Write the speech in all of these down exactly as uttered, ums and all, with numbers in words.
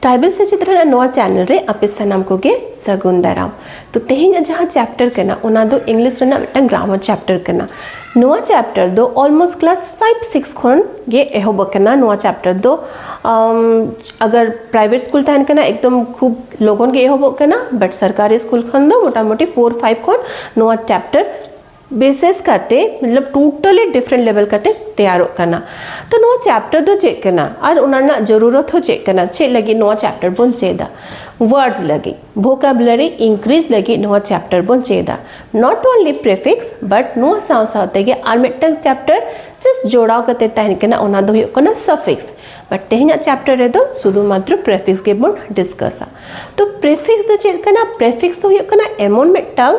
Tribal ᱥᱮᱪᱮᱫ ᱨᱮᱱᱟᱜ ᱱᱚᱣᱟ ᱪᱮᱱᱮᱞ ᱨᱮ ᱟᱯᱮ ᱥᱟᱱᱟᱢ ᱠᱚᱜᱮ ᱥᱟᱹᱜᱩᱱ ᱫᱟᱨᱟᱢ᱾ ᱛᱚ, ᱛᱮᱦᱮᱧᱟᱜ ᱡᱟᱦᱟᱸ ᱪᱮᱯᱴᱟᱨ ᱠᱟᱱᱟ, ᱚᱱᱟ ᱫᱚ ᱤᱝᱞᱤᱥ ᱨᱮᱱᱟᱜ ᱢᱤᱫᱴᱟᱝ ᱜᱨᱟᱢᱟᱨ ᱪᱮᱯᱴᱟᱨ ᱠᱟᱱᱟ᱾ ᱱᱚᱣᱟ ᱪᱮᱯᱴᱟᱨ ᱫᱚ ᱚᱞᱢᱳᱥᱴ ᱠᱞᱟᱥ ᱯᱷᱟᱭᱤᱵᱷ ᱥᱤᱠᱥ ᱠᱷᱚᱱ ᱜᱮ ᱮᱦᱚᱵ ᱟᱠᱟᱱᱟ᱾ ᱱᱚᱣᱟ ᱪᱮᱯᱴᱟᱨ ᱫᱚ ᱟᱢ, ᱟᱜᱟᱨ ᱯᱨᱟᱭᱵᱷᱮᱴ ᱥᱠᱩᱞ ᱛᱟᱦᱮᱱ ᱠᱟᱱᱟ, ᱮᱠᱫᱚᱢ ᱠᱷᱩᱵ ᱞᱚᱜᱚᱱ ᱜᱮ ᱮᱦᱚᱵᱚᱜ ᱠᱟᱱᱟ, ᱵᱟᱴ ᱥᱚᱨᱠᱟᱨᱤ ᱥᱠᱩᱞ ᱠᱷᱚᱱ ᱫᱚ ᱢᱚᱴᱟᱢᱩᱴᱤ ᱯᱷᱳᱨ ᱯᱷᱟᱭᱤᱵᱷ ᱠᱷᱚᱱ ᱱᱚᱣᱟ ᱪᱮᱯᱴᱟᱨ ᱵᱤᱥᱮᱥ ᱠᱟᱛᱮ, ᱢᱚᱛᱞᱚᱵ, ᱴᱳᱴᱟᱞᱤ ᱰᱤᱯᱷᱟᱨᱮᱱᱴ ᱞᱮᱵᱮᱞ ᱠᱟᱛᱮ ᱛᱮᱭᱟᱨᱚᱜ ᱠᱟᱱᱟ᱾ ᱛᱚ, ᱱᱚᱣᱟ ᱪᱮᱯᱴᱟᱨ ᱫᱚ ᱪᱮᱫ ᱠᱟᱱᱟ ᱟᱨ ᱚᱱᱟ ᱨᱮᱱᱟᱜ ᱡᱚᱨᱩᱨᱚᱛ ᱦᱚᱸ ᱪᱮᱫ ᱠᱟᱱᱟ, ᱪᱮᱫ ᱞᱟᱹᱜᱤᱫ ᱱᱚᱣᱟ ᱪᱮᱯᱴᱟᱨ ᱵᱚᱱ ᱪᱮᱫᱟ? ᱣᱟᱨᱰᱥ ᱞᱟᱹᱜᱤᱫ, ᱵᱷᱳᱠᱟᱵᱩᱞᱟᱨᱤ ᱤᱱᱠᱨᱤᱡᱽ ᱞᱟᱹᱜᱤᱫ ᱱᱚᱣᱟ ᱪᱮᱯᱴᱟᱨ ᱵᱚᱱ ᱪᱮᱫᱟ᱾ ᱱᱚᱴ ᱚᱱᱞᱤ ᱯᱨᱤᱯᱷᱤᱠᱥ, ᱵᱟᱴ ᱱᱚᱣᱟ ᱥᱟᱶ ᱥᱟᱶ ᱛᱮᱜᱮ ᱟᱨ ᱢᱤᱫᱴᱟᱝ ᱪᱮᱯᱴᱟᱨ ᱡᱟᱥᱴ ᱡᱚᱲᱟᱣ ᱠᱟᱛᱮ ᱛᱟᱦᱮᱱ ᱠᱟᱱᱟ, ᱚᱱᱟ ᱫᱚ ᱦᱩᱭᱩᱜ ᱠᱟᱱᱟ ᱥᱟᱯᱷᱤᱠᱥ᱾ ᱵᱟᱴ ᱛᱮᱦᱮᱧᱟᱜ ᱪᱮᱯᱴᱟᱨ ᱨᱮᱫᱚ ᱥᱩᱫᱷᱩ ᱢᱟᱛᱨᱚ ᱯᱨᱤᱯᱷᱤᱠᱥ ᱜᱮᱵᱚᱱ ᱰᱤᱥᱠᱟᱥᱟ᱾ ᱛᱚ, ᱯᱨᱤᱯᱷᱤᱠᱥ ᱫᱚ ᱪᱮᱫ ᱠᱟᱱᱟ? ᱯᱨᱤᱯᱷᱤᱠᱥ ᱫᱚ ᱦᱩᱭᱩᱜ ᱠᱟᱱᱟ ᱮᱢᱚᱱ ᱢᱤᱫᱴᱟᱝ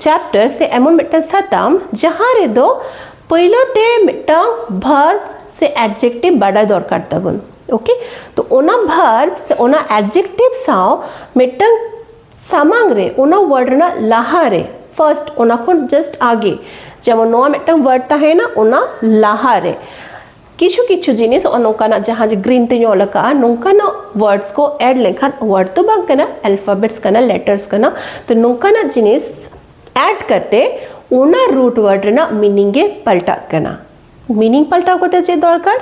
ᱪᱮᱯᱴᱟᱨ ᱥᱮ ᱮᱢᱚᱱ ᱢᱤᱫᱴᱟᱝ ᱥᱟᱛᱟᱢ, ᱡᱟᱦᱟᱸ ᱨᱮᱫᱚ ᱯᱳᱭᱞᱳ ᱛᱮ ᱢᱤᱫᱴᱟᱝ ᱵᱷᱟᱨᱵ ᱥᱮ ᱮᱰᱡᱮᱠᱴᱤᱵᱷ ᱵᱟᱰᱟᱭ ᱫᱚᱨᱠᱟᱨ ᱛᱟᱵᱚᱱ᱾ ᱳᱠᱮ, ᱛᱚ, ᱚᱱᱟ ᱵᱷᱟᱨᱵ ᱥᱮ ᱚᱱᱟ ᱮᱰᱡᱮᱠᱴᱤᱵᱷ ᱥᱟᱶ ᱢᱤᱫᱴᱟᱝ ᱥᱟᱢᱟᱝ ᱨᱮ, ᱚᱱᱟ ᱣᱟᱨᱰ ᱨᱮᱱᱟᱜ ᱞᱟᱦᱟ ᱨᱮ, ᱯᱷᱟᱨᱥᱴ, ᱚᱱᱟ ᱠᱷᱚᱱ ᱡᱟᱥᱴ ᱟᱜᱮ, ᱡᱮᱢᱚᱱ ᱱᱚᱣᱟ ᱢᱤᱫᱴᱟᱝ ᱣᱟᱨᱰ ᱛᱟᱦᱮᱸᱭᱮᱱᱟ, ᱚᱱᱟ ᱞᱟᱦᱟ ᱨᱮ ᱠᱤᱪᱷᱩ ᱠᱤᱪᱷᱩ ᱡᱤᱱᱤᱥ ᱱᱚᱜᱼᱚ ᱱᱚᱝᱠᱟᱱᱟᱜ, ᱡᱟᱦᱟᱸ ᱡᱮ ᱜᱨᱤᱱ ᱛᱮ ᱧᱚᱞ ᱟᱠᱟᱜᱼᱟ, ᱱᱚᱝᱠᱟᱱᱟᱜ ᱣᱟᱨᱰᱥ ᱠᱚ ᱮᱰ ᱞᱮᱱᱠᱷᱟᱱ, ᱣᱟᱨᱰ ᱫᱚ ᱵᱟᱝ ᱠᱟᱱᱟ, ᱟᱞᱯᱷᱟᱵᱮᱴᱥ ᱠᱟᱱᱟ, ᱞᱮᱴᱟᱨᱥ ᱠᱟᱱᱟ, ᱛᱚ, ᱱᱚᱝᱠᱟᱱᱟᱜ ᱡᱤᱱᱤᱥ ᱮᱰ ᱠᱟᱛᱮ ᱚᱱᱟ ᱨᱩᱴ ᱣᱟᱨᱰ ᱨᱮᱱᱟᱜ ᱢᱤᱱᱤᱝ ᱜᱮ ᱯᱟᱞᱴᱟᱜ ᱠᱟᱱᱟ᱾ ᱢᱤᱱᱤᱝ ᱯᱟᱞᱴᱟᱣ ᱠᱟᱛᱮ ᱪᱮᱫ ᱫᱚᱨᱠᱟᱨ?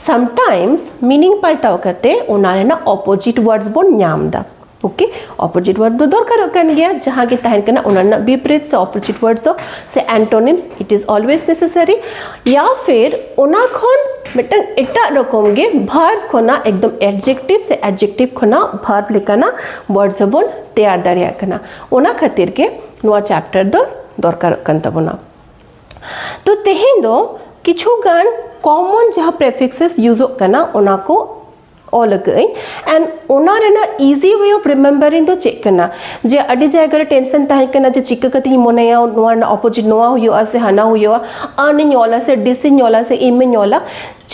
ᱥᱟᱢᱴᱟᱭᱢᱥ ᱢᱤᱱᱤᱝ ᱯᱟᱞᱴᱟᱣ ᱠᱟᱛᱮ ᱚᱱᱟ ᱨᱮᱱᱟᱜ ᱚᱯᱳᱡᱤᱴ ᱣᱟᱨᱰᱥ ᱵᱚᱱ ᱧᱟᱢ ᱮᱫᱟ᱾ ᱳᱠᱮ, ᱚᱯᱳᱡᱤᱴ ᱣᱟᱨᱰ ᱫᱚ ᱫᱚᱨᱠᱟᱨᱚᱜ ᱠᱟᱱ ᱜᱮᱭᱟ, ᱡᱟᱦᱟᱸ ᱜᱮ ᱛᱟᱦᱮᱱ ᱠᱟᱱᱟ ᱚᱱᱟ ᱨᱮᱱᱟᱜ ᱵᱤᱯᱨᱤᱛ ᱥᱮ ᱚᱯᱳᱡᱤᱴ ᱣᱟᱨᱰ ᱫᱚ, ᱥᱮ antonyms, it is always necessary᱾ ᱭᱟ ᱯᱷᱤᱨ ᱚᱱᱟ ᱠᱷᱚᱱ ᱢᱤᱫᱴᱟᱝ ᱮᱴᱟᱜ ᱨᱚᱠᱚᱢ ᱜᱮ ᱵᱷᱟᱨᱵ ᱠᱷᱚᱱᱟᱜ, ᱮᱠᱫᱚᱢ ᱮᱰᱡᱮᱠᱴᱤᱵᱷ ᱥᱮ ᱮᱰᱡᱮᱠᱴᱤᱵᱷ ᱠᱷᱚᱱᱟᱜ ᱵᱷᱟᱨᱵ ᱞᱮᱠᱟᱱᱟᱜ ᱣᱟᱨᱰᱥ ᱦᱚᱸᱵᱚᱱ ᱛᱮᱭᱟᱨ ᱫᱟᱲᱮᱭᱟᱜ ᱠᱟᱱᱟ᱾ ᱚᱱᱟ ᱠᱷᱟᱹᱛᱤᱨ ᱜᱮ ᱱᱚᱣᱟ ᱪᱮᱯᱴᱟᱨ ᱫᱚ ᱫᱚᱨᱠᱟᱨᱚᱜ ᱠᱟᱱ ᱛᱟᱵᱚᱱᱟ᱾ ᱛᱚ, ᱛᱮᱦᱮᱧ ᱫᱚ ᱠᱤᱪᱷᱩ ᱜᱟᱱ ᱠᱚᱢᱚᱱ ᱡᱟᱦᱟᱸ ᱯᱨᱤᱯᱷᱤᱠᱥᱮᱥ ᱤᱭᱩᱡᱚᱜ ᱠᱟᱱᱟ, ᱚᱱᱟ ᱠᱚ ᱚᱞ ᱟᱠᱟᱫᱟᱹᱧ᱾ And ᱚᱱᱟ ᱨᱮᱱᱟᱜ easy way of remembering ᱫᱚ ᱪᱮᱫ ᱠᱟᱱᱟ? ᱡᱮ ᱟᱹᱰᱤ ᱡᱟᱭᱜᱟ ᱨᱮ ᱴᱮᱱᱥᱚᱱ ᱛᱟᱦᱮᱸ ᱠᱟᱱᱟ ᱡᱮ ᱪᱤᱠᱟᱹ ᱠᱟᱛᱮᱧ ᱢᱚᱱᱮᱭᱟ, ᱱᱚᱣᱟ ᱨᱮᱱᱟᱜ ᱚᱯᱳᱡᱤᱴ ᱱᱚᱣᱟ ᱦᱩᱭᱩᱜᱼᱟ ᱥᱮ ᱦᱟᱱᱟ ᱦᱩᱭᱩᱜᱼᱟ, ᱟᱱ ᱤᱧ ᱚᱞᱟ ᱥᱮ ᱰᱤᱥ ᱤᱧ ᱚᱞᱟ ᱥᱮ ᱤᱢ ᱤᱧ ᱚᱞᱟ,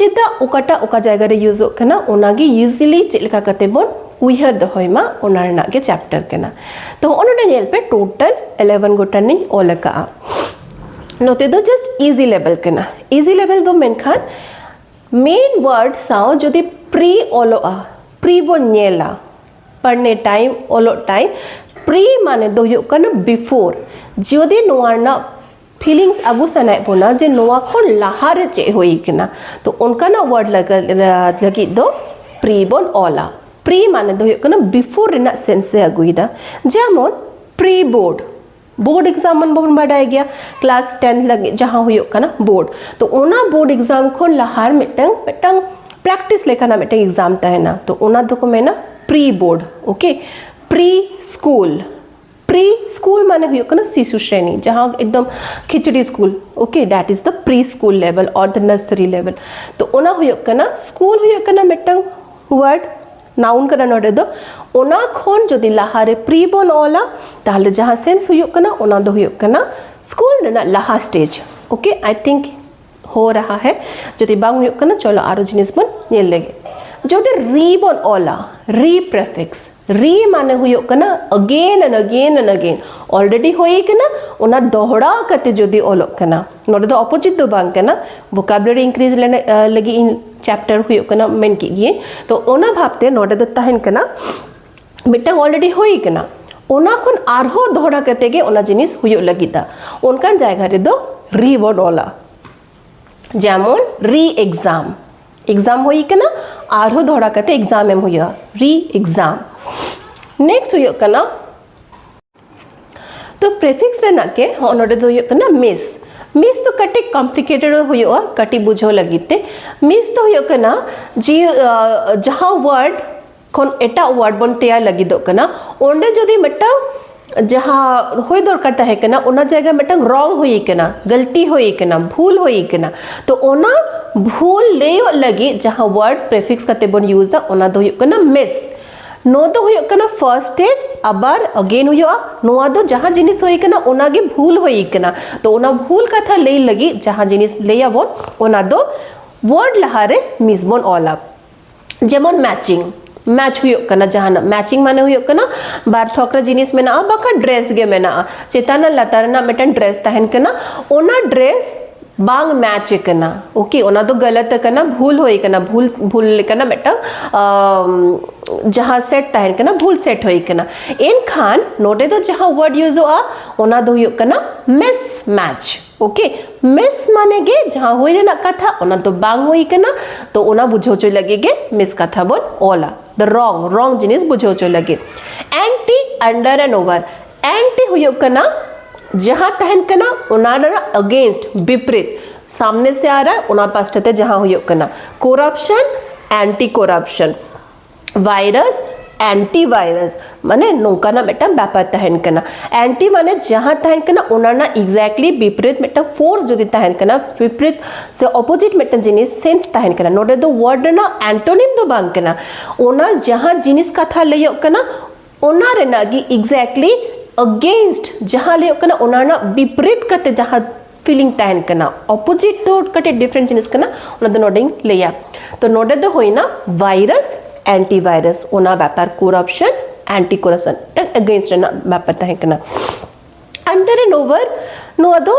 ᱪᱮᱫᱟᱜ ᱚᱠᱟᱴᱟᱜ ᱚᱠᱟ ᱡᱟᱭᱜᱟ ᱨᱮ ᱤᱭᱩᱡᱚᱜ ᱠᱟᱱᱟ, ᱚᱱᱟᱜᱮ ᱤᱡᱤᱞᱤ ᱪᱮᱫ ᱞᱮᱠᱟ ᱠᱟᱛᱮ ᱵᱚᱱ ᱩᱭᱦᱟᱹᱨ ᱫᱚᱦᱚᱭ ᱢᱟ, ᱚᱱᱟ ᱨᱮᱱᱟᱜ ᱜᱮ ᱪᱮᱯᱴᱟᱨ ᱠᱟᱱᱟ᱾ ᱛᱚ, ᱦᱚᱸᱜᱼᱚ ᱱᱚᱰᱮ ᱧᱮᱞ ᱯᱮ, ᱴᱳᱴᱟᱞ ᱤᱞᱮᱵᱷᱮᱱ ᱜᱚᱴᱟᱝ ᱤᱧ ᱚᱞ ᱟᱠᱟᱜᱼᱟ᱾ ᱱᱚᱛᱮ ᱫᱚ ᱡᱟᱥᱴ ᱤᱡᱤ ᱞᱮᱵᱮᱞ ᱠᱟᱱᱟ᱾ ᱤᱡᱤ ᱞᱮᱵᱮᱞ ᱫᱚ ᱢᱮᱱᱠᱷᱟᱱ ᱢᱮᱱ ᱣᱟᱨᱰ ᱥᱟᱶ ᱡᱩᱫᱤ ᱯᱨᱤ ᱚᱞᱚᱜᱼᱟ, ᱯᱨᱤ ᱵᱚᱱ ᱧᱮᱞᱟ, ᱯᱟᱲᱦᱱᱮ ᱴᱟᱭᱤᱢ, ᱚᱞᱚᱜ ᱴᱟᱭᱤᱢ᱾ ᱯᱨᱤ ᱢᱟᱱᱮ ᱫᱚ ᱦᱩᱭᱩᱜ ᱠᱟᱱᱟ ᱵᱤᱯᱷᱳᱨ᱾ ᱡᱩᱫᱤ ᱱᱚᱣᱟ ᱨᱮᱱᱟᱜ ᱯᱷᱤᱞᱤᱝᱥ ᱟᱹᱜᱩ ᱥᱟᱱᱟᱭᱮᱫ ᱵᱚᱱᱟ ᱡᱮ ᱱᱚᱣᱟ ᱠᱷᱚᱱ ᱞᱟᱦᱟᱨᱮ ᱪᱮᱫ ᱦᱩᱭ ᱠᱟᱱᱟ, ᱛᱚ ᱚᱱᱠᱟᱱᱟᱜ ᱣᱟᱨᱰ ᱞᱟᱹᱜᱤᱫ ᱫᱚ ᱯᱨᱤ ᱵᱚᱱ ᱚᱞᱟ᱾ ᱯᱨᱤ ᱢᱟᱱᱮ ᱫᱚ ᱦᱩᱭᱩᱜ ᱠᱟᱱᱟ ᱵᱤᱯᱷᱳᱨ ᱨᱮᱱᱟᱜ ᱥᱮᱱᱥ ᱮ ᱟᱹᱜᱩᱭᱮᱫᱟ᱾ ᱡᱮᱢᱚᱱ ᱯᱨᱤ ᱵᱳᱨᱰ, ᱵᱳᱨᱰ ᱮᱠᱡᱟᱢ ᱵᱚᱱ ᱵᱟᱰᱟᱭ ᱜᱮᱭᱟ, ᱠᱞᱟᱥ ᱴᱮᱱᱛᱷ ᱞᱟᱹᱜᱤᱫ ᱡᱟᱦᱟᱸ ᱦᱩᱭᱩᱜ ᱠᱟᱱᱟ ᱵᱳᱨᱰ᱾ ᱛᱚ ᱚᱱᱟ ᱵᱳᱨᱰ ᱮᱠᱡᱟᱢ ᱠᱷᱚᱱ ᱞᱟᱦᱟ ᱢᱤᱫᱴᱟᱝ ᱢᱤᱫᱴᱟᱝ ᱯᱨᱮᱠᱴᱤᱥ ᱞᱮᱠᱟᱱᱟᱜ ᱢᱤᱫᱴᱟᱝ ᱮᱠᱡᱟᱢ ᱛᱟᱦᱮᱱᱟ, ᱛᱚ ᱚᱱᱟ ᱫᱚᱠᱚ ᱢᱮᱱᱟ pre board. Okay, pre school. Pre school ᱢᱟᱱᱮ ᱦᱩᱭᱩᱜ ᱠᱟᱱᱟ ᱥᱤᱥᱩ ᱥᱨᱮᱱᱤ, ᱡᱟᱦᱟᱸ ᱮᱠᱫᱚᱢ ᱠᱷᱤᱪᱲᱤ school. Okay, that is the pre school level or the nursery level. ᱛᱚ ᱚᱱᱟ ᱦᱩᱭᱩᱜ ᱠᱟᱱᱟ, ᱥᱠᱩᱞ ᱦᱩᱭᱩᱜ ᱠᱟᱱᱟ ᱢᱤᱫᱴᱟᱝ ᱣᱟᱨᱰ, ᱱᱟᱣᱩᱱ ᱠᱟᱱᱟ ᱱᱚᱰᱮ ᱫᱚ᱾ ᱚᱱᱟ ᱠᱷᱚᱱ ᱡᱩᱫᱤ ᱞᱟᱦᱟᱨᱮ ᱯᱨᱤ ᱵᱚᱱ ᱚᱞᱟ, ᱛᱟᱦᱞᱮ ᱡᱟᱦᱟᱸ ᱥᱮᱱᱥ ᱦᱩᱭᱩᱜ ᱠᱟᱱᱟ, ᱚᱱᱟ ᱫᱚ ᱦᱩᱭᱩᱜ ᱠᱟᱱᱟ ᱥᱠᱩᱞ ᱨᱮᱱᱟᱜ ᱞᱟᱦᱟ ᱥᱴᱮᱡᱽ᱾ ᱳᱠᱮ, I think ᱦᱳ ᱨᱟᱦᱟ ᱦᱮ᱾ ᱡᱩᱫᱤ ᱵᱟᱝ ᱦᱩᱭᱩᱜ ᱠᱟᱱᱟ, ᱪᱚᱞᱚ ᱟᱨᱚ ᱡᱤᱱᱤᱥ ᱵᱚᱱ ᱧᱮᱞ ᱞᱮᱜᱮ᱾ ᱡᱩᱫᱤ ᱨᱤ ᱵᱚᱱ ᱚᱞᱟ, ᱨᱤ ᱯᱨᱮᱯᱷᱤᱠᱥ, ᱨᱤ ᱢᱟᱱᱮ ᱦᱩᱭᱩᱜ ᱠᱟᱱᱟ again and again and again, already ᱦᱩᱭ ᱠᱟᱱᱟ, ᱚᱱᱟ ᱫᱚᱦᱲᱟ ᱠᱟᱛᱮ ᱡᱩᱫᱤ ᱚᱞᱚᱜ ᱠᱟᱱᱟ, ᱱᱚᱰᱮ ᱫᱚ ᱚᱯᱳᱡᱤᱴ ᱫᱚ ᱵᱟᱝ ᱠᱟᱱᱟ, ᱵᱷᱳᱠᱟᱵᱩᱞᱟᱨᱤ ᱤᱱᱠᱨᱤᱡᱽ ᱞᱟᱹᱜᱤᱫ ᱤᱧ ᱪᱮᱯᱴᱟᱨ ᱦᱩᱭᱩᱜ ᱠᱟᱱᱟ ᱢᱮᱱ ᱠᱮᱫ ᱜᱤᱭᱟᱹᱧ᱾ ᱛᱚ ᱚᱱᱟ ᱵᱷᱟᱵᱛᱮ ᱱᱚᱰᱮ ᱫᱚ ᱛᱟᱦᱮᱱ ᱠᱟᱱᱟ ᱢᱤᱫᱴᱟᱝ already ᱦᱩᱭ ᱠᱟᱱᱟ, ᱚᱱᱟ ᱠᱷᱚᱱ ᱟᱨᱦᱚᱸ ᱫᱚᱦᱲᱟ ᱠᱟᱛᱮ ᱜᱮ ᱚᱱᱟ ᱡᱤᱱᱤᱥ ᱦᱩᱭᱩᱜ ᱞᱟᱹᱜᱤᱫᱼᱟ, ᱚᱱᱠᱟᱱ ᱡᱟᱭᱜᱟ ᱨᱮᱫᱚ ᱨᱤ ᱵᱚᱱ ᱚᱞᱟ᱾ ᱡᱮᱢᱚᱱ ᱨᱤ ᱮᱠᱡᱟᱢ, ᱮᱠᱡᱟᱢ ᱦᱩᱭ ᱠᱟᱱᱟ, ᱟᱨᱦᱚᱸ ᱫᱚᱦᱲᱟ ᱠᱟᱛᱮ ᱮᱠᱡᱟᱢ ᱮᱢ ᱦᱩᱭᱩᱜᱼᱟ, ᱨᱤ ᱮᱠᱡᱟᱢ᱾ ᱱᱮᱠᱥᱴ ᱦᱩᱭᱩᱜ ᱠᱟᱱᱟ, ᱛᱚ ᱯᱨᱮᱯᱷᱤᱠᱥ ᱨᱮᱱᱟᱜ ᱜᱮ ᱦᱚᱸ ᱱᱚᱰᱮ ᱫᱚ ᱦᱩᱭᱩᱜ ᱠᱟᱱᱟ ᱢᱤᱥ᱾ ᱢᱤᱥ ᱫᱚ ᱠᱟᱹᱴᱤᱡ ᱠᱚᱢᱯᱞᱤᱠᱮᱴᱮᱰ ᱦᱩᱭᱩᱜᱼᱟ ᱠᱟᱹᱴᱤᱡ ᱵᱩᱡᱷᱟᱹᱣ ᱞᱟᱹᱜᱤᱫ ᱛᱮ᱾ ᱢᱤᱥ ᱫᱚ ᱦᱩᱭᱩᱜ ᱠᱟᱱᱟ ᱡᱮ, ᱟᱸ, ᱡᱟᱦᱟᱸ ᱣᱟᱨᱰ ᱠᱷᱚᱱ ᱮᱴᱟᱜ ᱣᱟᱨᱰ ᱵᱚᱱ ᱛᱮᱭᱟᱨ ᱞᱟᱹᱜᱤᱫᱚᱜ ᱠᱟᱱᱟ, ᱚᱸᱰᱮ ᱡᱩᱫᱤ ᱢᱤᱫᱴᱟᱝ ᱡᱟᱦᱟᱸ ᱦᱩᱭ ᱫᱚᱨᱠᱟᱨ ᱛᱟᱦᱮᱸ ᱠᱟᱱᱟ, ᱚᱱᱟ ᱡᱟᱭᱜᱟ ᱢᱤᱫᱴᱟᱝ ᱨᱚᱝ ᱦᱩᱭ ᱠᱟᱱᱟ, ᱜᱟᱹᱞᱛᱤ ᱦᱩᱭ ᱠᱟᱱᱟ, ᱵᱷᱩᱞ ᱦᱩᱭ ᱠᱟᱱᱟ᱾ ᱛᱚ ᱚᱱᱟ ᱵᱷᱩᱞ ᱞᱟᱹᱭᱚᱜ ᱞᱟᱹᱜᱤᱫ ᱡᱟᱦᱟᱸ ᱣᱟᱨᱰ ᱯᱨᱮᱯᱷᱤᱠᱥ ᱠᱟᱛᱮ ᱵᱚᱱ ᱤᱭᱩᱡᱽ ᱮᱫᱟ, ᱚᱱᱟ ᱫᱚ ᱦᱩᱭᱩᱜ ᱠᱟᱱᱟ ᱢᱤᱥ᱾ ᱱᱚᱣᱟ ᱫᱚ ᱦᱩᱭᱩᱜ ᱠᱟᱱᱟ ᱯᱷᱟᱨᱥᱴ ᱥᱴᱮᱡᱽ, ᱟᱵᱟᱨ ᱟᱜᱮᱱ ᱦᱩᱭᱩᱜᱼᱟ᱾ ᱱᱚᱣᱟ ᱫᱚ ᱡᱟᱦᱟᱸ ᱡᱤᱱᱤᱥ ᱦᱩᱭ ᱠᱟᱱᱟ, ᱚᱱᱟ ᱜᱮ ᱵᱷᱩᱞ ᱦᱩᱭ ᱠᱟᱱᱟ᱾ ᱛᱚ ᱚᱱᱟ ᱵᱷᱩᱞ ᱠᱟᱛᱷᱟ ᱞᱟᱹᱭ ᱞᱟᱹᱜᱤᱫ ᱡᱟᱦᱟᱸ ᱡᱤᱱᱤᱥ ᱞᱟᱹᱭᱟᱵᱚᱱ, ᱚᱱᱟ ᱫᱚ ᱣᱟᱨᱰ ᱞᱟᱦᱟᱨᱮ ᱢᱤᱥ ᱵᱚᱱ ᱚᱞᱟ᱾ ᱡᱮᱢᱚᱱ ᱢᱮᱪᱤᱝ, ᱢᱮᱪ ᱦᱩᱭᱩᱜ ᱠᱟᱱᱟ ᱡᱟᱦᱟᱱᱟᱜ, ᱢᱮᱪᱤᱝ ᱢᱟᱱᱮ ᱦᱩᱭᱩᱜ ᱠᱟᱱᱟ ᱵᱟᱨ ᱛᱷᱚᱠ ᱨᱮ ᱡᱤᱱᱤᱥ ᱢᱮᱱᱟᱜᱼᱟ, ᱵᱟᱠᱷᱟᱱ ᱰᱨᱮᱥ ᱜᱮ ᱢᱮᱱᱟᱜᱼᱟ, ᱪᱮᱛᱟᱱ ᱟᱨ ᱞᱟᱛᱟᱨ ᱨᱮᱱᱟᱜ ᱢᱤᱫᱴᱮᱱ ᱰᱨᱮᱥ ᱛᱟᱦᱮᱱ ᱠᱟᱱᱟ, ᱚᱱᱟ ᱰᱨᱮᱥ ᱵᱟᱝ ᱢᱮᱪ ᱟᱠᱟᱱᱟ, ᱳᱠᱮ, ᱚᱱᱟ ᱫᱚ ᱜᱟᱞᱟᱛ ᱟᱠᱟᱱᱟ, ᱵᱷᱩᱞ ᱦᱩᱭ ᱟᱠᱟᱱᱟ, ᱵᱷᱩᱞ ᱵᱷᱩᱞ ᱞᱮᱠᱟᱱᱟᱜ ᱢᱤᱫᱴᱟᱝ ᱟᱢ, ᱡᱟᱦᱟᱸ ᱥᱮᱴ ᱛᱟᱦᱮᱱ ᱠᱟᱱᱟ, ᱵᱷᱩᱞ ᱥᱮᱴ ᱦᱩᱭ ᱟᱠᱟᱱᱟ᱾ ᱮᱱᱠᱷᱟᱱ ᱱᱚᱰᱮ ᱫᱚ ᱡᱟᱦᱟᱸ ᱣᱟᱨᱰ ᱤᱭᱩᱡᱚᱜᱼᱟ, ᱚᱱᱟ ᱫᱚ ᱦᱩᱭᱩᱜ ᱠᱟᱱᱟ ᱢᱤᱥ ᱢᱮᱪ᱾ ᱳᱠᱮ, ᱢᱤᱥ ᱢᱟᱱᱮ ᱜᱮ ᱡᱟᱦᱟᱸ ᱦᱩᱭ ᱨᱮᱱᱟᱜ ᱠᱟᱛᱷᱟ, ᱚᱱᱟ ᱫᱚ ᱵᱟᱝ ᱦᱩᱭ ᱠᱟᱱᱟ, ᱛᱚ ᱚᱱᱟ ᱵᱩᱡᱷᱟᱹᱣ ᱦᱚᱪᱚᱭ ᱞᱟᱹᱜᱤᱫ ᱜᱮ ᱢᱤᱥ ᱠᱟᱛᱷᱟ ᱵᱚᱱ ᱚᱞᱟ᱾ The wrong, wrong ᱡᱤᱱᱤᱥ ᱵᱩᱡᱷᱟᱹᱣ ᱦᱚᱪᱚᱭ ᱞᱟᱹᱜᱤᱫ᱾ Anti, under and over. Anti ᱦᱩᱭᱩᱜ ᱠᱟᱱᱟ ᱡᱟᱦᱟᱸ ᱛᱟᱦᱮᱱ ᱠᱟᱱᱟ, ᱚᱱᱟ ᱨᱮᱱᱟᱜ ᱮᱜᱮᱱᱥᱴ, ᱵᱤᱯᱨᱤᱛ, ᱥᱟᱢᱱᱮ ᱥᱮ ᱟᱨ ᱚᱱᱟ ᱯᱟᱥᱴᱟ ᱛᱮ ᱡᱟᱦᱟᱸ ᱦᱩᱭᱩᱜ ᱠᱟᱱᱟ ᱠᱚᱨᱟᱯᱥᱚᱱ, ᱮᱱᱴᱤ ᱠᱚᱨᱟᱯᱥᱚᱱ, ᱵᱷᱟᱭᱨᱟᱥ, ᱮᱱᱴᱤ ᱵᱷᱟᱭᱨᱟᱥ, ᱢᱟᱱᱮ ᱱᱚᱝᱠᱟᱱᱟᱜ ᱢᱤᱫᱴᱟᱝ ᱵᱮᱯᱟᱨ ᱛᱟᱦᱮᱱ ᱠᱟᱱᱟ᱾ ᱮᱱᱴᱤ ᱢᱟᱱᱮ ᱡᱟᱦᱟᱸ ᱛᱟᱦᱮᱱ ᱠᱟᱱᱟ, ᱚᱱᱟ ᱨᱮᱱᱟᱜ ᱮᱠᱡᱮᱠᱴᱞᱤ ᱵᱤᱯᱨᱤᱛ ᱢᱤᱫᱴᱟᱝ ᱯᱷᱳᱨᱥ ᱡᱩᱫᱤ ᱛᱟᱦᱮᱱ ᱠᱟᱱᱟ, ᱵᱤᱯᱨᱤᱛ ᱥᱮ ᱚᱯᱳᱡᱤᱴ ᱢᱤᱫᱴᱟᱝ ᱡᱤᱱᱤᱥ, ᱥᱮᱱᱥ ᱛᱟᱦᱮᱱ ᱠᱟᱱᱟ᱾ ᱱᱚᱰᱮ ᱫᱚ ᱣᱟᱨᱰ ᱨᱮᱱᱟᱜ ᱮᱱᱴᱳᱱᱤᱢ ᱫᱚ ᱵᱟᱝ ᱠᱟᱱᱟ, ᱚᱱᱟ ᱡᱟᱦᱟᱸ ᱡᱤᱱᱤᱥ ᱠᱟᱛᱷᱟ ᱞᱟᱹᱭᱚᱜ ᱠᱟᱱᱟ, ᱚᱱᱟ ᱨᱮᱱᱟᱜ ᱜᱮ ᱮᱠᱡᱮᱠᱴᱞᱤ ᱮᱜᱮᱱᱥᱴ ᱡᱟᱦᱟᱸ ᱞᱟᱹᱭᱚᱜ ᱠᱟᱱᱟ, ᱚᱱᱟ ᱨᱮᱱᱟᱜ ᱵᱤᱯᱨᱤᱛ ᱠᱟᱛᱮ ᱡᱟᱦᱟᱸ ᱯᱷᱤᱞᱤᱝ ᱛᱟᱦᱮᱱ ᱠᱟᱱᱟ, ᱚᱯᱳᱡᱤᱴ ᱫᱚ ᱠᱟᱹᱴᱤᱡ ᱰᱤᱯᱷᱟᱨᱮᱱᱴ ᱡᱤᱱᱤᱥ ᱠᱟᱱᱟ, ᱚᱱᱟ ᱫᱚ ᱱᱚᱰᱮᱧ ᱞᱟᱹᱭᱟ᱾ ᱛᱚ ᱱᱚᱰᱮ ᱫᱚ ᱦᱩᱭᱱᱟ ᱵᱷᱟᱭᱨᱟᱥ, ᱮᱱᱴᱤ ᱵᱷᱟᱭᱨᱟᱥ, ᱚᱱᱟ ᱵᱮᱯᱟᱨ, ᱠᱚᱨᱟᱯᱥᱚᱱ, ᱮᱱᱴᱤ ᱠᱚᱨᱟᱯᱥᱚᱱ, ᱮᱜᱮᱱᱥᱴ ᱨᱮᱱᱟᱜ ᱵᱮᱯᱟᱨ ᱛᱟᱦᱮᱸ ᱠᱟᱱᱟ᱾ ᱟᱱᱰᱟᱨ ᱮᱱᱰ ᱳᱵᱷᱟᱨ, ᱱᱚᱣᱟ ᱫᱚ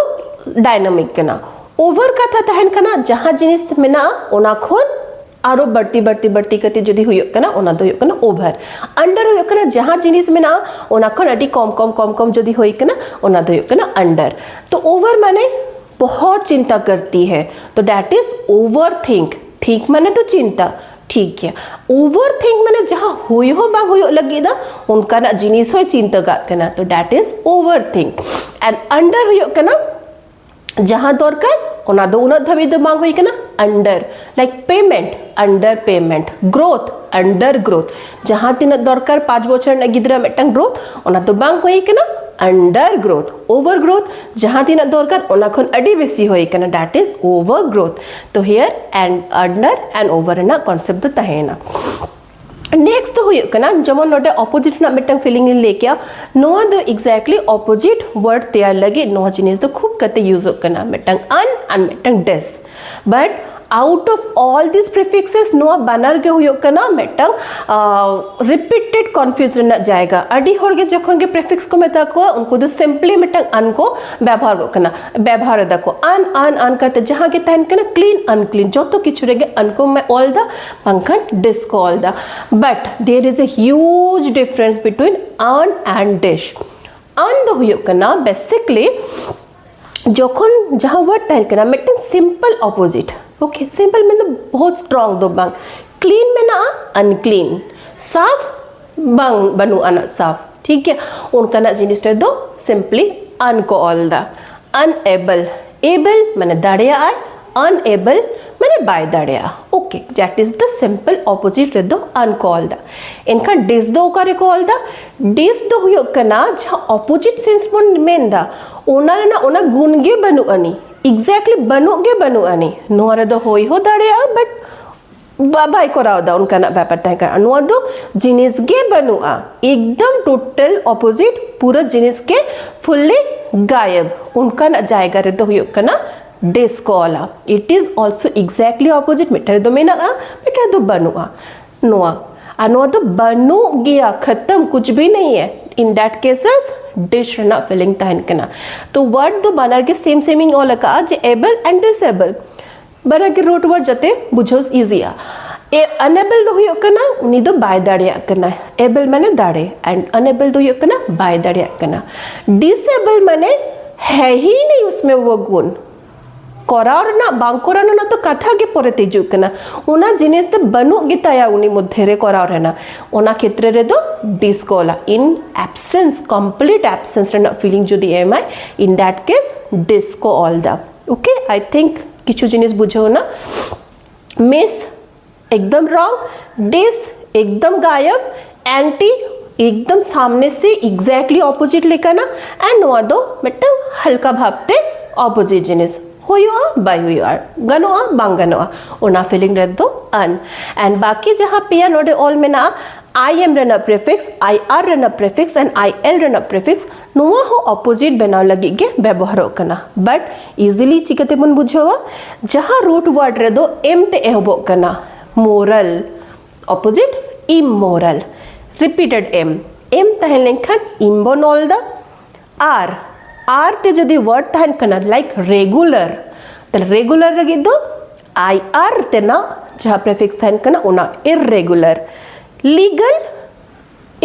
ᱰᱟᱭᱱᱟᱢᱤᱠ ᱠᱟᱱᱟ᱾ ᱳᱵᱷᱟᱨ ᱠᱟᱛᱷᱟ ᱛᱟᱦᱮᱱ ᱠᱟᱱᱟ ᱡᱟᱦᱟᱸ ᱡᱤᱱᱤᱥ ᱢᱮᱱᱟᱜᱼᱟ, ᱚᱱᱟ ᱠᱷᱚᱱ ᱟᱨᱚ ᱵᱟᱹᱲᱛᱤ, ᱵᱟᱹᱲᱛᱤ, ᱵᱟᱹᱲᱛᱤ ᱠᱟᱛᱮ ᱡᱩᱫᱤ ᱦᱩᱭᱩᱜ ᱠᱟᱱᱟ, ᱚᱱᱟ ᱫᱚ ᱦᱩᱭᱩᱜ ᱠᱟᱱᱟ ᱳᱵᱷᱟᱨ᱾ ᱟᱱᱰᱟᱨ ᱦᱩᱭᱩᱜ ᱠᱟᱱᱟ ᱡᱟᱦᱟᱸ ᱡᱤᱱᱤᱥ ᱢᱮᱱᱟᱜᱼᱟ, ᱚᱱᱟ ᱠᱷᱚᱱ ᱟᱹᱰᱤ ᱠᱚᱢ, ᱠᱚᱢ, ᱠᱚᱢ, ᱠᱚᱢ ᱡᱩᱫᱤ ᱦᱩᱭ ᱠᱟᱱᱟ, ᱚᱱᱟ ᱫᱚ ᱦᱩᱭᱩᱜ ᱠᱟᱱᱟ ᱟᱱᱰᱟᱨ᱾ ᱛᱚ ᱳᱵᱷᱟᱨ ᱢᱟᱱᱮ ᱵᱚᱦᱚᱛ ᱪᱤᱱᱛᱟ ᱠᱟᱨᱛᱤ ᱦᱮ, ᱛᱚ that is overthink᱾ ᱛᱷᱤᱝᱠ ᱢᱟᱱᱮ ᱫᱚ ᱪᱤᱱᱛᱟ, ᱴᱷᱤᱠ ᱜᱮᱭᱟ᱾ ᱳᱵᱷᱟᱨ ᱛᱷᱤᱝᱠ ᱢᱟᱱᱮ ᱡᱟᱦᱟᱸ ᱦᱩᱭ ᱦᱚᱸ ᱵᱟᱝ ᱦᱩᱭᱩᱜ ᱞᱟᱹᱜᱤᱫ ᱫᱚ, ᱚᱱᱠᱟᱱᱟᱜ ᱡᱤᱱᱤᱥ ᱦᱚᱸᱭ ᱪᱤᱱᱛᱟᱹ ᱠᱟᱜ ᱠᱟᱱᱟ, ᱛᱚ that is overthink᱾ And under ᱦᱩᱭᱩᱜ ᱠᱟᱱᱟ ᱡᱟᱦᱟᱸ ᱫᱚᱨᱠᱟᱨ, ᱚᱱᱟ ᱫᱚ ᱩᱱᱟᱹᱜ ᱫᱷᱟᱹᱵᱤᱡ ᱫᱚ ᱵᱟᱝ ᱦᱩᱭ ᱠᱟᱱᱟ, under, like payment, under payment, growth, under growth, ᱡᱟᱦᱟᱸ ᱛᱤᱱᱟᱹᱜ ᱫᱚᱨᱠᱟᱨ ᱯᱟᱸᱪ ᱵᱚᱪᱷᱚᱨ ᱨᱮᱱᱟᱜ ᱜᱤᱫᱽᱨᱟᱹ ᱢᱤᱫᱴᱟᱝ ᱜᱨᱳᱛᱷ, ᱚᱱᱟ ᱫᱚ ᱵᱟᱝ ᱦᱩᱭ ᱠᱟᱱᱟ, under growth, over growth, ᱡᱟᱦᱟᱸ ᱛᱤᱱᱟᱹᱜ ᱫᱚᱨᱠᱟᱨ ᱚᱱᱟ ᱠᱷᱚᱱ ᱟᱹᱰᱤ ᱵᱮᱥᱤ ᱦᱩᱭ ᱠᱟᱱᱟ, that is over growth᱾ ᱛᱚ here and under and over ᱨᱮᱱᱟᱜ ᱠᱚᱱᱥᱮᱯᱴ ᱫᱚ ᱛᱟᱦᱮᱸᱭᱮᱱᱟ᱾ ᱱᱮᱠᱥᱴ ᱫᱚ ᱦᱩᱭᱩᱜ ᱠᱟᱱᱟ, ᱡᱮᱢᱚᱱ ᱱᱚᱰᱮ ᱚᱯᱳᱡᱤᱴ ᱨᱮᱱᱟᱜ ᱢᱤᱫᱴᱟᱝ ᱯᱷᱤᱞᱤᱝ ᱤᱧ ᱞᱟᱹᱭ ᱠᱮᱜᱼᱟ, ᱱᱚᱣᱟ ᱫᱚ ᱮᱠᱡᱮᱠᱴᱞᱤ ᱚᱯᱳᱡᱤᱴ ᱣᱟᱨᱰ ᱛᱮᱭᱟᱨ ᱞᱟᱹᱜᱤᱫ ᱱᱚᱣᱟ ᱡᱤᱱᱤᱥ ᱫᱚ ᱠᱷᱩᱵ ᱠᱟᱛᱮ ᱤᱭᱩᱡᱚᱜ ᱠᱟᱱᱟ, ᱢᱤᱫᱴᱟᱝ ᱟᱱ ᱟᱨ ᱢᱤᱫᱴᱟᱝ ᱰᱮᱥ᱾ ᱵᱟᱴ Out of all these prefixes, ᱱᱚᱣᱟ ᱵᱟᱱᱟᱨ ᱜᱮ ᱦᱩᱭᱩᱜ ᱠᱟᱱᱟ ᱢᱤᱫᱴᱟᱝ ᱨᱤᱯᱤᱴᱮᱰ ᱠᱚᱱᱯᱷᱤᱭᱩᱡᱽ ᱨᱮᱱᱟᱜ ᱡᱟᱭᱜᱟ᱾ ᱟᱹᱰᱤ ᱦᱚᱲ ᱜᱮ ᱡᱚᱠᱷᱚᱱ ᱜᱮ ᱯᱨᱤᱯᱷᱤᱠᱥ ᱠᱚ ᱢᱮᱛᱟ ᱠᱚᱣᱟ, ᱩᱱᱠᱩ ᱫᱚ ᱥᱤᱢᱯᱞᱤ ᱢᱤᱫᱴᱟᱝ ᱟᱱ ᱠᱚ ᱵᱮᱵᱚᱦᱟᱨ ᱜᱚᱜ ᱠᱟᱱᱟ, ᱵᱮᱵᱚᱦᱟᱨ ᱮᱫᱟ ᱠᱚ ᱟᱱ ᱟᱱ ᱟᱱ ᱠᱟᱛᱮ ᱡᱟᱦᱟᱸ ᱜᱮ ᱛᱟᱦᱮᱱ ᱠᱟᱱᱟ ᱠᱞᱤᱱ ᱟᱱᱠᱞᱤᱱ, ᱡᱚᱛᱚ ᱠᱤᱪᱷᱩ ᱨᱮᱜᱮ ᱟᱱ ᱠᱚ ᱚᱞ ᱮᱫᱟ, ᱵᱟᱝᱠᱷᱟᱱ ᱰᱤᱥ ᱠᱚ ᱚᱞ ᱮᱫᱟ᱾ But there is a huge difference between an and dish. An ᱫᱚ ᱦᱩᱭᱩᱜ ᱠᱟᱱᱟ ᱵᱮᱥᱤᱠᱞᱤ ᱡᱚᱠᱷᱚᱱ ᱡᱟᱦᱟᱸ ᱣᱟᱨᱰ ᱛᱟᱦᱮᱱ ᱠᱟᱱᱟ ᱢᱤᱫᱴᱟᱝ ᱥᱤᱢᱯᱞ ᱚᱯᱳᱡᱤᱴ, ᱳᱠᱮ, ᱥᱤᱢᱯᱞ ᱢᱮᱱᱫᱚ ᱵᱚᱦᱩᱛ ᱥᱴᱨᱚᱝ ᱫᱚ ᱵᱟᱝ, ᱠᱞᱤᱱ ᱢᱮᱱᱟᱜᱼᱟ, ᱟᱱᱠᱞᱤᱱ, ᱥᱟᱯᱷ ᱵᱟᱝ, ᱵᱟᱹᱱᱩᱜ ᱟᱱᱟᱜ ᱥᱟᱯᱷ, ᱴᱷᱤᱠ ᱜᱮᱭᱟ, ᱚᱱᱠᱟᱱᱟᱜ ᱡᱤᱱᱤᱥ ᱨᱮᱫᱚ ᱥᱤᱢᱯᱞᱤ ᱟᱱ ᱠᱚ ᱚᱞ ᱮᱫᱟ᱾ ᱟᱱᱮᱵᱞ, ᱮᱵᱞ ᱢᱟᱱᱮ ᱫᱟᱲᱮᱭᱟᱜᱼᱟᱭ, ᱟᱱᱮᱵᱞ ᱢᱟᱱᱮ ᱵᱟᱭ ᱫᱟᱲᱮᱭᱟᱜᱼᱟ, okay, that is the simple opposite ᱨᱮᱫᱚ ᱟᱱ ᱠᱚ ᱚᱞ ᱮᱫᱟ᱾ ᱮᱱᱠᱷᱟᱱ ᱰᱤᱥ ᱫᱚ ᱚᱠᱟ ᱨᱮᱠᱚ ᱚᱞ ᱮᱫᱟ? ᱰᱤᱥ ᱫᱚ ᱦᱩᱭᱩᱜ ᱠᱟᱱᱟ ᱡᱟᱦᱟᱸ ᱚᱯᱳᱡᱤᱴ ᱥᱮᱱᱥ ᱵᱚᱱ ᱢᱮᱱᱫᱟ, ᱚᱱᱟ ᱨᱮᱱᱟᱜ ᱚᱱᱟ ᱜᱩᱱ ᱜᱮ ᱵᱟᱹᱱᱩᱜ ᱟᱹᱱᱤᱡ, ᱮᱠᱡᱮᱠᱴᱞᱤ ᱵᱟᱹᱱᱩᱜ ᱜᱮ ᱵᱟᱹᱱᱩᱜ ᱟᱹᱱᱤᱡ᱾ ᱱᱚᱣᱟ ᱨᱮᱫᱚ ᱦᱩᱭ ᱦᱚᱸ ᱫᱟᱲᱮᱭᱟᱜᱼᱟ, ᱵᱟᱴ ᱵᱟᱭ ᱠᱚᱨᱟᱣ ᱮᱫᱟ, ᱚᱱᱠᱟᱱᱟᱜ ᱵᱮᱯᱟᱨ ᱛᱟᱦᱮᱸ ᱠᱟᱱᱟ᱾ ᱱᱚᱣᱟ ᱫᱚ ᱡᱤᱱᱤᱥ ᱜᱮ ᱵᱟᱹᱱᱩᱜᱼᱟ, ᱮᱠᱫᱚᱢ ᱴᱳᱴᱟᱞ ᱚᱯᱳᱡᱤᱴ, ᱯᱩᱨᱟᱹ ᱡᱤᱱᱤᱥ ᱜᱮ ᱯᱷᱩᱞᱞᱤ ᱜᱟᱭᱮᱵ, ᱚᱱᱠᱟᱱᱟᱜ ᱡᱟᱭᱜᱟ ᱨᱮᱫᱚ ᱦᱩᱭᱩᱜ ᱠᱟᱱᱟ ᱰᱤᱥ ᱠᱚ ᱚᱞᱟ᱾ It is also exactly opposite, ᱢᱤᱫᱴᱟᱝ ᱨᱮᱫᱚ ᱢᱮᱱᱟᱜᱼᱟ, ᱢᱤᱫᱴᱟᱝ ᱨᱮᱫᱚ ᱵᱟᱹᱱᱩᱜᱼᱟ᱾ ᱱᱚᱣᱟ ᱟᱨ ᱱᱚᱣᱟ ᱫᱚ ᱵᱟᱹᱱᱩᱜ ᱜᱮᱭᱟ, ᱠᱷᱟᱛᱟᱢ, ᱠᱩᱪ ᱵᱷᱤ ᱱᱟᱦᱤ ᱦᱮ᱾ In that cases ᱰᱤᱥ ᱨᱮᱱᱟᱜ ᱯᱷᱤᱞᱤᱝ ᱛᱟᱦᱮᱱ ᱠᱟᱱᱟ᱾ ᱛᱚ ᱣᱟᱨᱰ ᱫᱚ ᱵᱟᱱᱟᱨ ᱜᱮ ᱥᱮᱢ ᱥᱮᱢ ᱤᱧ ᱚᱞ ᱟᱠᱟᱫᱼᱟ, ᱡᱮ ᱮᱵᱞ ᱮᱱᱰ ᱰᱤᱥᱮᱵᱞ, ᱵᱟᱱᱟᱨ ᱜᱮ ᱨᱩᱴ ᱣᱟᱨᱰ, ᱡᱟᱛᱮ ᱵᱩᱡᱷᱟᱹᱣ ᱤᱡᱤᱜᱼᱟ᱾ ᱮ ᱟᱱᱮᱵᱞ ᱫᱚ ᱦᱩᱭᱩᱜ ᱠᱟᱱᱟ ᱩᱱᱤ ᱫᱚ ᱵᱟᱭ ᱫᱟᱲᱮᱭᱟᱜ ᱠᱟᱱᱟ, ᱮᱵᱞ ᱢᱟᱱᱮ ᱫᱟᱲᱮ, ᱮᱱᱰ ᱟᱱᱮᱵᱞ ᱫᱚ ᱦᱩᱭᱩᱜ ᱠᱟᱱᱟ ᱵᱟᱭ ᱫᱟᱲᱮᱭᱟᱜ ᱠᱟᱱᱟ᱾ ᱰᱤᱥᱮᱵᱞ ᱢᱟᱱᱮ ᱦᱮ ᱦᱤ ᱱᱟᱦᱤ ᱩᱥᱢᱮ ᱣᱚ ᱜᱩᱱ, ᱠᱚᱨᱟᱣ ᱨᱮᱱᱟᱜ ᱵᱟᱝ ᱠᱚᱨᱟᱣ ᱨᱮᱱᱟᱜ ᱫᱚ ᱠᱟᱛᱷᱟ ᱜᱮ ᱯᱚᱨᱮᱛᱮ ᱦᱤᱡᱩᱜ ᱠᱟᱱᱟ, ᱚᱱᱟ ᱡᱤᱱᱤᱥ ᱫᱚ ᱵᱟᱹᱱᱩᱜ ᱜᱮᱛᱟᱭᱟ ᱩᱱᱤ ᱢᱚᱫᱽᱫᱷᱮ ᱨᱮ ᱠᱚᱨᱟᱣ ᱨᱮᱱᱟᱜ᱾ ᱚᱱᱟ ᱠᱷᱮᱛᱨᱮ ᱨᱮᱫᱚ ᱰᱤᱥ ᱠᱚ ᱚᱞᱟ᱾ In absence, complete absence ᱨᱮᱱᱟᱜ ᱯᱷᱤᱞᱤᱝ ᱡᱩᱫᱤ ᱮᱢᱟᱭ, in that case ᱰᱤᱥ ᱠᱚ ᱚᱞ ᱮᱫᱟ᱾ ᱳᱠᱮ, I think ᱠᱤᱪᱷᱩ ᱡᱤᱱᱤᱥ ᱵᱩᱡᱷᱟᱹᱣ ᱮᱱᱟ᱾ ᱢᱤᱥ ᱮᱠᱫᱚᱢ ᱨᱚᱝ, ᱰᱤᱥ ᱮᱠᱫᱚᱢ ᱜᱟᱭᱚᱵ, ᱮᱱᱴᱤ ᱮᱠᱫᱚᱢ ᱥᱟᱢᱱᱮ ᱥᱮ ᱮᱠᱡᱮᱠᱴᱞᱤ ᱚᱯᱳᱡᱤᱴ ᱞᱮᱠᱟᱱᱟ, ᱟᱨ ᱱᱚᱣᱟ ᱫᱚ ᱢᱤᱫᱴᱟᱝ ᱦᱟᱞᱠᱟ ᱵᱷᱟᱵᱛᱮ ᱚᱯᱳᱡᱤᱴ ᱡᱤᱱᱤᱥ᱾ ᱦᱩᱭᱩᱜᱼᱟ, ᱵᱟᱭ ᱦᱩᱭᱩᱜᱼᱟ, ᱜᱟᱱᱚᱜᱼᱟ, ᱵᱟᱝ ᱜᱟᱱᱚᱜᱼᱟ, ᱚᱱᱟ ᱯᱷᱤᱞᱤᱝ ᱨᱮᱫᱚ ᱟᱱ᱾ ᱮᱱᱰ ᱵᱟᱠᱤ ᱡᱟᱦᱟᱸ ᱯᱮᱭᱟ ᱱᱚᱰᱮ ᱚᱞ ᱢᱮᱱᱟᱜᱼᱟ, I am ᱨᱮᱱᱟᱜ prefix, I R ᱨᱮᱱᱟᱜ prefix and I L ᱨᱮᱱᱟᱜ prefix ᱱᱚᱣᱟ ᱦᱚᱸ opposite ᱵᱮᱱᱟᱣ ᱞᱟᱹᱜᱤᱫ ᱜᱮ ᱵᱮᱵᱚᱦᱟᱨᱚᱜ ᱠᱟᱱᱟ᱾ But easily ᱪᱤᱠᱟᱹ ᱛᱮᱵᱚᱱ ᱵᱩᱡᱷᱟᱹᱣᱟ? ᱡᱟᱦᱟᱸ root word ᱨᱮᱫᱚ M ᱛᱮ ᱮᱦᱚᱵᱚᱜ ᱠᱟᱱᱟ, moral, opposite immoral, repeated M, M ᱛᱟᱦᱮᱸ ᱞᱮᱱᱠᱷᱟᱱ im ᱵᱚᱱ ᱚᱞ ᱮᱫᱟ, ᱟᱨ R ᱛᱮ ᱡᱩᱫᱤ word ᱛᱟᱦᱮᱱ ᱠᱟᱱᱟ like regular, ᱛᱟᱦᱞᱮ regular ᱞᱟᱹᱜᱤᱫ ᱫᱚ I R ᱛᱮᱱᱟᱜ ᱡᱟᱦᱟᱸ prefix ᱛᱟᱦᱮᱱ ᱠᱟᱱᱟ ᱚᱱᱟ irregular, legal,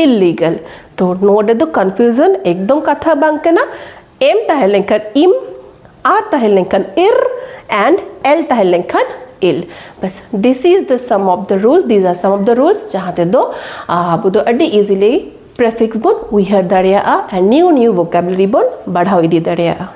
illegal. ᱛᱚ ᱱᱚᱰᱮ ᱫᱚ confusion ᱮᱠᱫᱚᱢ ᱠᱟᱛᱷᱟ ᱵᱟᱝ ᱠᱟᱱᱟ᱾ M ᱛᱟᱦᱮᱸ ᱞᱮᱱᱠᱷᱟᱱ im, R ᱛᱟᱦᱮᱸ ᱞᱮᱱᱠᱷᱟᱱ ir, and L ᱛᱟᱦᱮᱸ ᱞᱮᱱᱠᱷᱟᱱ ill. Bus, this is the some of the rules, these are some of the rules ᱡᱟᱦᱟᱸ ᱛᱮᱫᱚ ᱟᱵᱚ ᱫᱚ ᱟᱹᱰᱤ easily prefix ᱵᱚᱱ ᱩᱭᱦᱟᱹᱨ ᱫᱟᱲᱮᱭᱟᱜᱼᱟ and new new vocabulary ᱵᱚᱱ ᱵᱟᱲᱦᱟᱣ ᱤᱫᱤ ᱫᱟᱲᱮᱭᱟᱜᱼᱟ᱾